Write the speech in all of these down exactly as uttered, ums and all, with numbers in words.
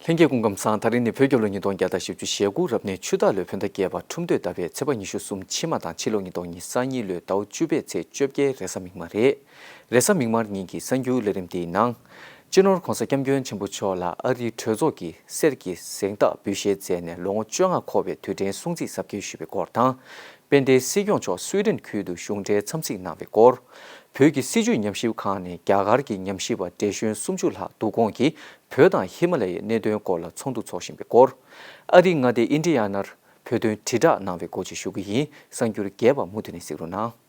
ལྷན་རྒྱས་སྐུ་ཁམས་བཟང་། ད་རིང་ནི་བོད་རྒྱལ་ལོ་ཉིས་སྟོང་བརྒྱ་དང་བཞི་བཅུ་ཞེ་དགུ་རབ་གནས་ཆུ་སྟག་ལོའི་བོད་ཟླ་བརྒྱད་པ་ཁྲུམས་སྟོད་ཟླ་བའི་ཚེས་པ་ཉི་ཤུ་གསུམ་ཕྱི་མ་དང་ཕྱི་ལོ་ཉིས་སྟོང་ཉི་ཤུ་རྩ་གཉིས་ལོའི་ཟླ་བ་བཅུ་པའི་ཚེས་བཅོ་བརྒྱད་རེས་གཟའ་མིག་དམར་རེད། རེས་གཟའ་མིག་དམར་ཉིན་གྱི་གསར་འགྱུར་ལས་རིམ་འདིའི་ནང་། སྤྱི་ནོར་༧གོང་ས་༧སྐྱབས་མགོན་ཆེན་པོ་མཆོག་ལ་ཨ་རིའི་གྲོས་ཚོགས་ཀྱིས་གསེར་གྱི་གཟེངས་རྟགས་འབུལ་བཞེས་མཛད་ནས་ལོ་ངོ་བཅོ་ལྔ་འཁོར་བའི་དུས་དྲན་སྲུང་བརྩི་གཟབ་རྒྱས་ཞུས་པའི་སྐོར་དང་། དཔལ་ལྡན་སྲིད་སྐྱོང་མཆོག་སུའེ་ཏེན་ཁུལ་དུ་གཞུང་འབྲེལ་འཚམས་གཟིགས་གནང་བའི་སྐོར། བོད་ཀྱི་སྲིད་བྱུས་ཉམས་ཞིབ་ཁང་ནས་རྒྱ་གར་གྱི་ཉམས་ཞིབ་པ་བགྲེས་གཞོན་སུམ་ཅུ་ལྷག་བསྡུ་སྐོང་གིས་བོད་དང་ཧི་མ་ལ་ཡའི་གནད་དོན་སྐོར་ལ་ཚོགས་འདུ་འཚོགས་བཞིན་པའི་སྐོར། ཨ་རིའི་མངའ་སྡེ་ཨིན་ཌི་ཡ་ནར་བོད་དོན་དྲིལ་བསྒྲགས་གནང་བའི་སྐོར་བཅས་ཞུ་གི་ཡིན། གསར་འགྱུར་རྒྱས་པ་མུ་མཐུད་ནས་གཟིགས་རོགས་གནང་།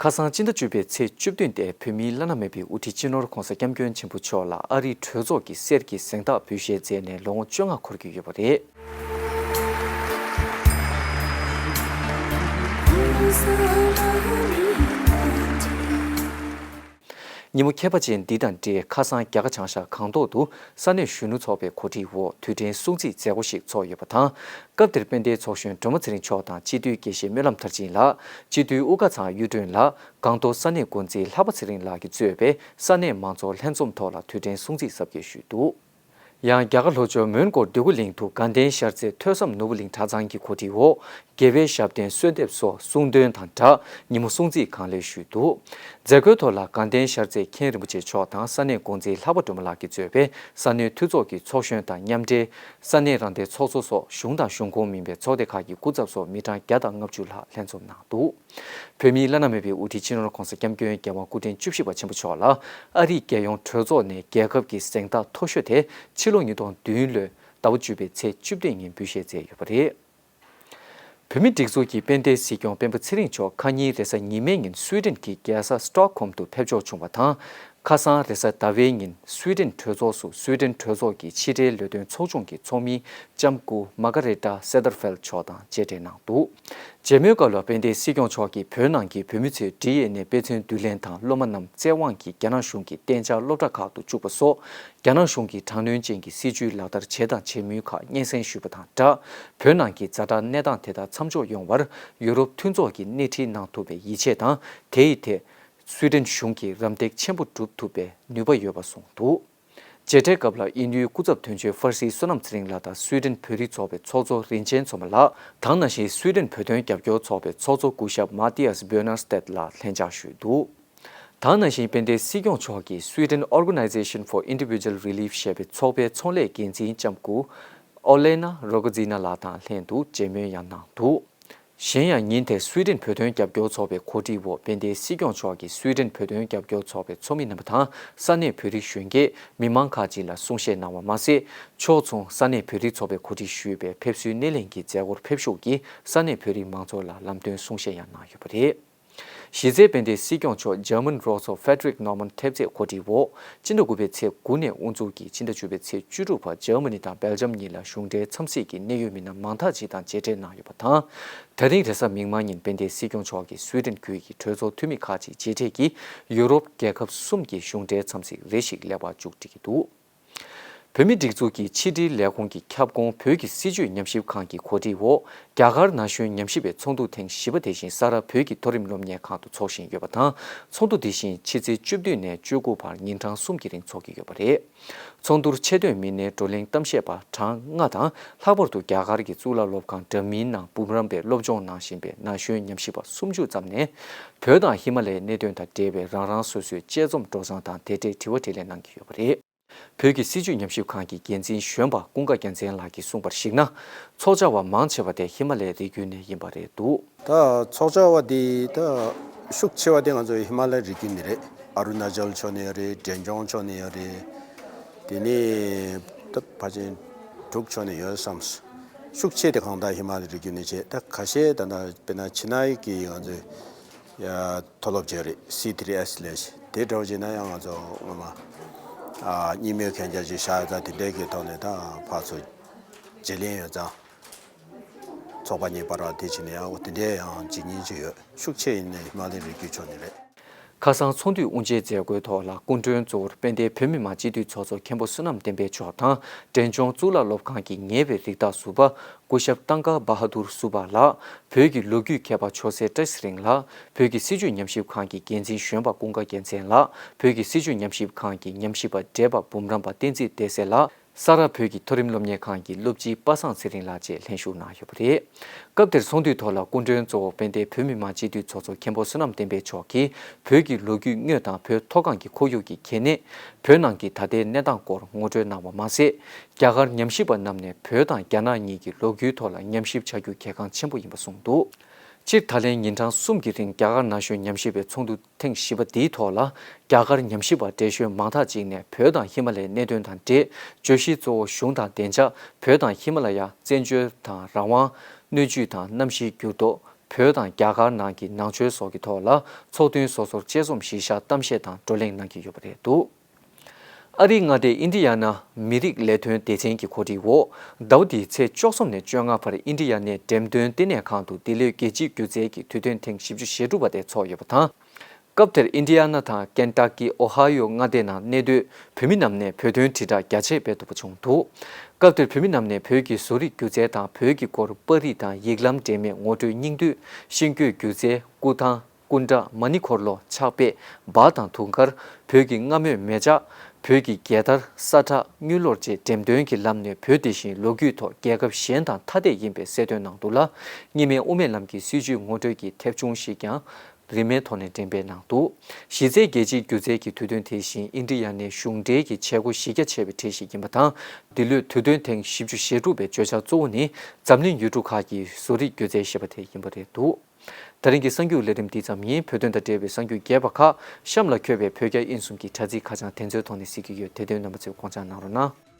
ཁ་སང་སྤྱི་ཟླ་བཅུ་པའི་ཚེས་བཅུ་བདུན་ཏེ་བོད་མིའི་བླ་ན་མེད་པའི་དབུ་ཁྲིད་སྤྱི་ནོར་༧གོང་ས་༧སྐྱབས་མགོན་ཆེན་པོ་མཆོག་ལ་ཨ་རིའི་གྲོས་ཚོགས་ཀྱིས་གསེར་གྱི་གཟེངས་རྟགས་འབུལ་བཞེས་མཛད་ནས་ལོ་ངོ་བཅོ་ལྔ་འཁོར་གྱི་ཡོད་པ་རེད། ཉིན་མོ་ཁྱད་པར་ཅན་འདི་དང་འབྲེལ་ཁ་སང་རྒྱ་གར་བྱང་ཤར་སྒང་ཏོག་ཏུ་ས་གནས་གཞོན་ནུ་ཚོགས་པའི་གོ་སྒྲིག་འོག་དུས་དྲན་སྲུང་བརྩི་མཛད་སྒོ་ཞིག་ཚོགས་ཡོད་པ་དང་། སྐབས་དེར་དཔལ་ལྡན་ཚོགས་གཞོན་སྒྲོལ་མ་ཚེ་རིང་མཆོག་དང་སྤྱི་འཐུས་དགེ་བཤེས་སྨོན་ལམ་མཐར་ཕྱིན་ལགས། སྤྱི་འཐུས་དབུ་དཀར་ཚང་གཡུ་སྒྲོན་ལགས། སྒང་ཏོག་ས་གནས་འགོ་འཛིན་ལྷག་པ་ཚེ་རིང་ལགས་ཀྱིས་གཙོས་པའི་ས་གནས་མང་ཚོགས་ལྷན་འཛོམས་ཐོག་ལ་དུས་དྲན་སྲུང་བརྩི་གཟབ་རྒྱས་ཞུས་འདུག། ཡང་རྒྱ་གར་ལྷོ་ཕྱོགས་མོན་གྷོ་འདོད་རྒུ་གླིང་དུ་དགའ་ལྡན་ཤར་རྩེ་ཐོས་བསམ་ནོར་བུ་གླིང་གྲྭ་ཚང་གི་གོ་སྒྲིག་འོག་དགེ་བའི་ཞབས་བརྟན་གསོལ་འདེབས་སོགས་གསུང་འདོན་དང་སྦྲགས་ཉིན་མོ་སྲུང་བརྩི་གང་ལེགས་ཞུས་འདུག། མཛད་སྒོའི་ཐོག་ལ་དགའ་ལྡན་ཤར་རྩེ་མཁན་རིན་པོ་ཆེ་མཆོག་དང་ས་གནས་འགོ་འཛིན་ལྷག་པ་སྒྲོལ་མ་ལགས་ཀྱིས་གཙོས་པའི་ས་གནས་འཐུས་ཚོགས་ཀྱི་ཚོགས་གཞོན་དང་མཉམ་འབྲེལ་ས་གནས་རང་བདེན་ཚོགས་གཙོ་སོགས་གཞུང་དང་གཞུང་ཁོངས་མིན་པའི་ཚོགས་སྡེ་ཁག་གི་སྐུ་ཚབ་སོགས་མི་གྲངས་བརྒྱ་དང་ལྔ་བཅུ་ལྷག་ལྷན་འཛོམས་གནང་འདུག། བོད་མིའི་བླ་ན་མེད་པའི་དབུ་ཁྲིད་སྤྱི་ནོར་༧གོང་ས་༧སྐྱབས་མགོན་རྒྱལ་དབང་སྐུ་ཕྲེང་བཅུ་བཞི་པ་ཆེན་པོ་མཆོག་ལ་ཨ་རིའི་རྒྱལ་ཡོངས་གྲོས་ཚོགས་ནས་རྒྱལ་ཁབ་ཀྱི་གཟེངས་རྟགས་མཐོ་ཤོས་དེ་ཕྱི་ལོ་ཉིས་སྟོང་བདུན་ལོའི་ཟླ་བ་བཅུ་པའི་ཚེས་བཅུ་བདུན་ཉིན་འབུལ་བཞེས་མཛད་ཡོད་པ་རེད། བོད་མིའི་སྒྲིག་འཛུགས་ཀྱི་དཔལ་ལྡན་སྲིད་སྐྱོང་སྤེན་པ་ཚེ་རིང་མཆོག་ཁ་ཉིན་རེས་གཟའ་ཉི་མའི་ཉིན་སུའེ་ཏེན་གྱི་རྒྱལ་ས་སི་ཊོག་ཧོམ་དུ་ཕེབས་འབྱོར་བྱུང་བ་དང་། ཁ་སང་རེས་གཟའ་ཟླ་བའི་ཉིན་སུའེ་ཏེན་གྲོས་ཚོགས་སུ་སུའེ་ཏེན་གྲོས་ཚོགས་ཀྱི་ཕྱི་འབྲེལ་ལས་དོན་ཚོགས་ཆུང་གི་ཚོགས་མི་ལྕམ་སྐུ་མ་ཀ་རེ་ཏཱ་སེ་དར་ཕེལ་མཆོག་དང་མཇལ་འཕྲད་གནང་འདུག། མཇལ་མོལ་སྐབས་ལ་དཔལ་ལྡན་སྲིད་སྐྱོང་མཆོག་གིས་བོད་ནང་གི་བོད་མི་ཚོས་འབྲི་ཡས་ནས་དཔེ་མཚོན་བསྡུ་ལེན་དང་སློབ་མ་རྣམས་བཙན་དབང་གིས་རྒྱ་ནག་གཞུང་གི་གཏན་འཇགས་སློབ་གྲྭ་ཁག་ཏུ་བཅུག་པ་སོགས་རྒྱ་ནག་གཞུང་གིས་དྲག་གནོན་ཅན་གྱི་སྲིད་བྱུས་ལག་བསྟར་བྱས་དང་བྱེད་མུས་ཁག་སྙན་སེང་ཞུས་པ་དང་སྦྲགས། བོད་ནང་གི་ཛ་དྲག་གནས་སྟངས་དེ་དག་མཚམས་འཇོག་ཡོང་བར་ཡུ་རོབ་མཐུན་ཚོགས་ཀྱིས་སྣེ་ཁྲིད་གནང་ཐུབ་པའི་ཡིད་ཆེས་དང་། དེ་ཡི་ཐད་སུའེ་ཏེན་གཞུང་གིས་རམ་འདེགས་ཆེན་པོ་བསྒྲུབ་ཐུབ་པའི་ནུས་པ་ཡོད་པ་གསུངས་འདུག། མཇལ་འཕྲད་སྐབས་ལ་དབྱིན་ཡུལ་སྐུ་ཚབ་དོན་གཅོད་ཧྥར་སིའི་བསོད་ནམས་ཚེ་རིང་ལགས་དང་སུའེ་ཏེན་བོད་རིགས་ཚོགས་པའི་ཚོགས་གཙོ་རིན་ཆེན་མཚོ་མོ་ལགས། དེ་ནང་བཞིན་སུའེ་ཏེན་བོད་དོན་རྒྱབ་སྐྱོར་ཚོགས་པའི་ཚོགས་གཙོ་སྐུ་ཞབས་མཱ་ཏི་ཡཱས་བྷོ་ནར་སྟེད་ལགས་ལྷན་བཅར་ཞུས་འདུག། དེ་ནང་བཞིན་དཔལ་ལྡན་སྲིད་སྐྱོང་མཆོག་གིས་Sweden Organization for Individual Relief ཞེས་པའི་ཚོགས་པའི་ཚོང་ལས་འགན་འཛིན་ལྕམ་སྐུ་ཨོ་ལེ་ན་རོ་གོ་ཛི་ན་ལགས་དང་ལྷན་དུ་མཇལ་མོལ་ཡང་གནང་འདུག། གཞན་ཡང་ཉིན་དེར་སུའེ་ཏེན་བོད་དོན་རྒྱབ་སྐྱོར་ཚོགས་པའི་གོ་སྒྲིག་འོག་དཔལ་ལྡན་སྲིད་སྐྱོང་མཆོག་གིས་སུའེ་ཏེན་བོད་དོན་རྒྱབ་སྐྱོར་ཚོགས་པའི་ཚོགས་མི་རྣམ་པ་དང་ས་གནས་བོད་རིགས་གཞོན་སྐྱེས་མི་མང་ཁག་ཅིག་ལ་གསུང་བཤད་གནང་བ་མ་ཟད། ཕྱོགས་མཚུངས་ས་གནས་བོད་རིགས་ཚོགས་པས་གོ་སྒྲིག་ཞུས་པའི་ཕེབས་བསུའི་སྣེ་ལེན་གྱི་མཛད་སྒོར་ཕེབས་ཞུགས་ཀྱིས་ས་གནས་བོད་རིགས་མང་ཚོགས་ལ་ལམ་སྟོན་གསུང་བཤད་ཡང་གནང་ཡོད་པ་རེད། གཞི་རྩའི་དཔལ་ལྡན་སྲིད་སྐྱོང་མཆོག་German Rose of Frederick Norman ཐེབས་རྩའི་གོ་སྒྲིག་འོག་སྤྱི་ཟླ་དགུ་པའི་ཚེས་དགུ་ནས་དབུ་འཛུགས་ཀྱིས་སྤྱི་ཟླ་བཅུ་པའི་ཚེས་བཅུ་དྲུག་བར་འཇར་མ་ནི་དང་སྦེལ་ཇམ་གཉིས་ལ་གཞུང་འབྲེལ་འཚམས་གཟིགས་ཀྱིས་གནད་ཡོད་མི་སྣ་མང་དག་ཅིག་དང་མཇལ་འཕྲད་གནང་ཡོད་པ་དང་། ད་རིང་རེས་གཟའ་མིག་དམར་ཉིན་དཔལ་ལྡན་སྲིད་སྐྱོང་མཆོག་གིས་སུའེ་ཏེན་ཁུལ་གྱི་གྲོས་ཚོགས་འཐུས་མི་ཁག་ཅིག་མཇལ་འཕྲད་ཀྱིས་ཡུ་རོབ་རྒྱལ་ཁབ་གསུམ་གྱི་གཞུང་འབྲེལ་འཚམས་གཟིགས་རེ་ཞིག་ལེགས་པར་མཇུག་སྒྲིལ་གྱི་འདུག། བོད་མིའི་སྒྲིག་འཛུགས་ཀྱི་ཕྱི་དྲིལ་ལས་ཁུངས་ཀྱི་ཁྱབ་ཁོངས་བོད་ཀྱི་སྲིད་བྱུས་ཉམས་ཞིབ་ཁང་གི་གོ་སྒྲིག་འོག་རྒྱ་གར་ན་གཞོན་ཉམས་ཞིབ་པའི་ཚོགས་འདུ་ཐེངས་བཞི་པ་དེ་བཞིན་ས་རཱ་བོད་ཀྱི་མཐོ་རིམ་སློབ་གཉེར་ཁང་དུ་འཚོགས་བཞིན་ཡོད་པ་དང་། ཚོགས་འདུ་དེ་བཞིན་ཕྱི་ཚེས་བཅུ་བདུན་ནས་བཅུ་དགུ་བར་ཉིན་གྲངས་གསུམ་གྱི་རིང་འཚོགས་ཀྱི་ཡོད་པ་རེད། ཚོགས་འདུར་ཆེད་དོན་མི་སྣའི་བགྲོ་གླེང་གཏམ་བཤད་པ་གྲངས་ལྔ་དང་། ལྷག་པར་དུ་རྒྱ་གར་གྱི་གཙུག་ལག་སློབ་ཁང་འདྲ་མིན་ནང་འབུམ་རམས་པའི་སློབ་སྦྱོང་གནང་བཞིན་པའི་ན་གཞོན་ཉམས་ཞིབ་པ་སུམ་ཅུ་ཙམ་ནས་བོད་དང་ཧི་མ་ལ་ཡའི་གནད་དོན་དང་འབྲེལ་བའི་རང་རང་སོ་སོའི་དཔྱད་རྩོམ་སྤྲོ་གསེང་དང་དེ་འབྲེལ་དྲི་བ་དྲིས་ལན་གནང་གི་ཡོད་པ་རེད། བོད་ཀྱི་སྲིད་བྱུས་ཉམས་ཞིབ་ཁང་གི་འགན་འཛིན་གཞོན་པ་ཀུན་དགའ་རྒྱལ་མཚན་ལགས་ཀྱིས་གསུངས་པར་གཞིགས་ན། ཚོགས་བཅར་བ་མང་ཆེ་བ་དེ་ཧི་མ་ལ་ཡའི་རི་རྒྱུད་ནས་ཡིན་པ་རེད་འདུག། ད་ཚོགས་བཅར་བ་འདི་ད་ཤུགས་ཆེ་བ་དེ་ང་ཚོ་ཧི་མ་ལ་ཡའི་རི་རྒྱུད་ནས་རེད། ཨ་རུ་ན་ཅལ་ཕྱོགས་ནས་ཡོད་རེད། འབྲས་ལྗོངས་ཕྱོགས་ནས་ཡོད་རེད། དེ་ནས་ད་ཕལ་ཆེར་འབྲུག་ཕྱོགས་ནས་ཡོད་བསམས། ཤུགས་ཆེ་དེ་གང་ལྟར་ཧི་མ་ལ་ཡའི་རི་རྒྱུད་ནས་བྱས། ད་ཁ་ཤས་ད་ལྟ་དཔེར་ན་ཕྱི་ནང་གི་ང་ཚོའི་ཡ་མཐོ་སློབ་བརྗེ་རེད། སི་ཐི་རི་ཨེས་ལས་དེ་འདྲ་བོ་བྱས་ན་ཡང་ང་ཚོ་སྔོན་མ་ཨ་གཉིས་སྨན་མཁན་རྒྱ་ཅིག་བཞག་ཡོད། ད་དེ་འདྲའི་གི་ཐོག་ནས་ད་ཕར་ཚུར་བརྗེ་ལེན་ཡོད་ཙང་། ཚོགས་པ་གཉིས་བར་བ་དེ་བྱས་ནས་ཡང་དེ་འདྲའི་ཡང་འཇིགས་ཉེན་ཅིག་ཡོད། ཤུགས་ཆེ་ཡིན་ནའི་ཧི་མ་ལ་ཡའི་རི་རྒྱུད་ཕྱོགས་ནས་རེད། ཁ་སང་ཚོགས་འདུའི་དབུ་འབྱེད་མཛད་སྒོའི་ཐོག་ལ་སྐུ་མགྲོན་གཙོ་བོར་དཔལ་ལྡན་བོད་མི་མང་སྤྱི་འཐུས་ཚོགས་གཙོ་མཁན་པོ་བསོད་ནམས་བསྟན་འཕེལ་མཆོག་དང་འབྲས་ལྗོངས་གཙུག་ལག་སློབ་ཁང་གི་ཉེ་བའི་རིགས་བདག་ཟུར་པ་སྐུ་ཞབས་ཏང་ཀ་བྷ་ཧ་དུར་ཟུར་པ་ལགས། བོད་ཀྱི་ལོ་རྒྱུས་མཁས་པ་ཆོས་སྲས་བཀྲ་ཤིས་ཚེ་རིང་ལགས། བོད་ཀྱི་སྲིད་བྱུས་ཉམས་ཞིབ་ཁང་གི་འགན་འཛིན་གཞོན་པ་ཀུན་དགའ་རྒྱལ་མཚན་ལགས། བོད་ཀྱི་སྲིད་བྱུས་ཉམས་ཞིབ་ཁང་གི་ཉམས་ཞིབ་པ་བགྲེས་པ་འབུམ་རམས་པ་བསྟན་འཛིན་བདེ་གསལ་ལགས། ས་རཱ་བོད་ཀྱི་མཐོ་རིམ་སློབ་གཉེར་ཁང་གི་སློབ་སྤྱི་པ་སངས་ཚེ་རིང་ལགས་བཅས་ལྷན་ཞུགས་གནང་ཡོད་པ་རེད། སྐབས་དེར་ཚོགས་འདུའི་ཐོག་ལ་སྐུ་མགྲོན་གཙོ་བོ་དཔལ་ལྡན་བོད་མི་མང་སྤྱི་འཐུས་ཚོགས་གཙོ་མཁན་པོ་བསོད་ནམས་བསྟན་འཕེལ་མཆོག་གིས་བོད་ཀྱི་ལོ་རྒྱུས་དངོས་དང་བོད་མཐོ་སྒང་གི་ཁོར་ཡུག་གི་གལ་གནད། བོད་ནང་གི་ད་ལྟའི་གནས་སྟངས་སྐོར་ངོ་སྤྲོད་གནང་བ་མ་ཟད། རྒྱ་གར་ཉམས་ཞིབ་པ་རྣམས་ནས་བོད་དང་རྒྱ་ནག་གཉིས་ཀྱི་ལོ་རྒྱུས་ཐོག་ལ་ཉམས་ཞིབ་བྱ་རྒྱུ་གལ་འགངས་ཆེན་པོ་ཡིན་པ་གསུངས་འདུག་སྤྱིར་ད་ལན་ཉིན་གྲངས་གསུམ་གྱི་རིང་རྒྱ་གར་ན་གཞོན་ཉམས་ཞིབ་པའི་ཚོགས་འདུ་ཐེངས་བཞི་པ་འདིའི་ཐོག་ལ། རྒྱ་གར་ཉམས་ཞིབ་པ་བགྲེས་གཞོན་མང་དག་ཅིག་ནས་བོད་དང་ཧི་མ་ལའི་གནད་དོན་དང་འབྲེལ། བརྗོད་གཞི་གཙོ་བོ་གཞུང་དང་བདེ་འཇགས། བོད་དང་ཧི་མ་ལ་ཡ། བཙན་བྱོལ་དང་རང་དབང་། སྣོད་བཅུད་དང་གནམ་གཤིས་འགྱུར་ལྡོག་བོད་དང་རྒྱ་གར་ནང་གི་ནང་ཆོས་སོགས་ཀྱི་ཐོག་ལ་ཚོགས་ཐུན་སོ་སོར་དཔྱད་རྩོམ་གཞི་བཞག་གཏམ་བཤད་དང་བགྲོ་གླེང་གནང་གི་ཡོད་པ་རེད་འདུག་ཨ་རིའི་མངའ་སྡེ་ཨིན་ཌི་ཡ་ན་མི་རིགས་ལས་དོན་སྡེ་ཚན་གྱི་གོ་སྒྲིག་འོག་ཟླ་བ་འདིའི་ཚེས་བཅུ་གསུམ་ནས་བཅོ་ལྔ་བར་ཨིན་ཌི་ཡ་ནའི་འགྲེམས་སྟོན་ལྟེ་གནས་ཁང་དུ་འདི་ལོའི་རྒྱལ་སྤྱིའི་སྒྱུ་རྩལ་གྱི་དུས་སྟོན་ཐེངས་བཞི་བཅུ་ཞེ་དྲུག་པ་དེ་ཚོགས་ཡོད་པ་དང་། སྐབས་དེར་ཨིན་ཌི་ཡ་ན་དང་ཀེན་ཏག་ཀི་ཨོ་ཧའི་ཡོ་མངའ་སྡེ་ནང་གནས་སྡོད་བོད་མི་རྣམས་ནས་བོད་དོན་དྲིལ་བསྒྲགས་རྒྱ་ཆེ་སྤེལ་ཐུབ་པ་བྱུང་འདུག་སྐབས་དེར་བོད་མི་རྣམས་ནས་བོད་ཀྱི་བཟོ་རིག་སྒྱུ་རྩལ་དང་བོད་ཀྱི་སྐོར་པར་རིས་དང་ཡིག་ལམ་འབྲེལ་མེད་ངོ་སྤྲོད་སྙིང་བསྡུས། ཤིང་བརྐོས་སྒྱུ་རྩལ། སྐུ་ཐང་། སྐུ་འདྲ། མ་ཎི་འཁོར་ལོ། ཕྱག་དཔེ། འབག་དང་དུང་དཀར། བོད་ཀྱི་རྔ་མོང་མེ་ལྕགས། བོད་ཀྱི་རྒྱལ་དར། ས་ཁྲ། དངུལ་ལོར་བཅས་འགྲེམས་སྟོན་གྱི་ལམ་ནས་བོད་དེ་བཞིན་ལོ་རྒྱུས་ཐོག་རྒྱལ་ཁབ་གཞན་དང་ཐ་དད་ཡིན་པའི་གསལ་སྟོན་གནང་འདུག་ལ། གཉིས་སྨན་དབུ་མའི་ལམ་གྱི་སྲིད་བྱུས་ངོ་སྤྲོད་ཀྱི་དེབ་ཆུང་ཞིག་ཀྱང་རིན་མེད་ཐོག་ནས་འགྲེམས་སྤེལ་གནང་འདུག་གཞི་རྩའི་རྒྱལ་སྤྱིའི་སྒྱུ་རྩལ་གྱི་དུས་སྟོན་དེ་བཞིན་ཨིན་ཌི་ཡ་ནའི་གཞུང་འབྲེལ་གྱི་བྱེད་སྒོ་གཞི་རྒྱ་ཆེ་བའི་གྲས་ཤིག་ཡིན་པ་དང་། འདི་ལོའི་དུས་སྟོན་ཐེངས་བཞི་བཅུ་ཞེ་དྲུག་པའི་བརྗོད་བྱ་གཙོ་བོ་ནི་འཛམ་གླིང་ཡུལ་གྲུ་ཁག་གི་བཟོ་རིག་སྒྱུ་རྩལ་ཞེས་པ་དེ་ཡིན་པ་རེད་འདུག་ད་རིང་གི་གསར་འགྱུར་ལས་རིམ་འདི་ཙམ་ཡིན། བོད་དོན་དང་འབྲེལ་བའི་གསར་འགྱུར་རྒྱས་པ་ཁག་གཤམ་ལ་འཁོད་པའི་བོད་རྒྱ་དབྱིན་གསུམ་གྱི་དྲ་ཚིགས་ཁ་བྱང་དེ་ཚོའི་ཐོག་ནས་གཟིགས་ཀྱི་ཡོད། དེ་དོན་རྣམ་པ་ཚོས་དགོངས་འཇགས་གནང་རོགས་གནང་།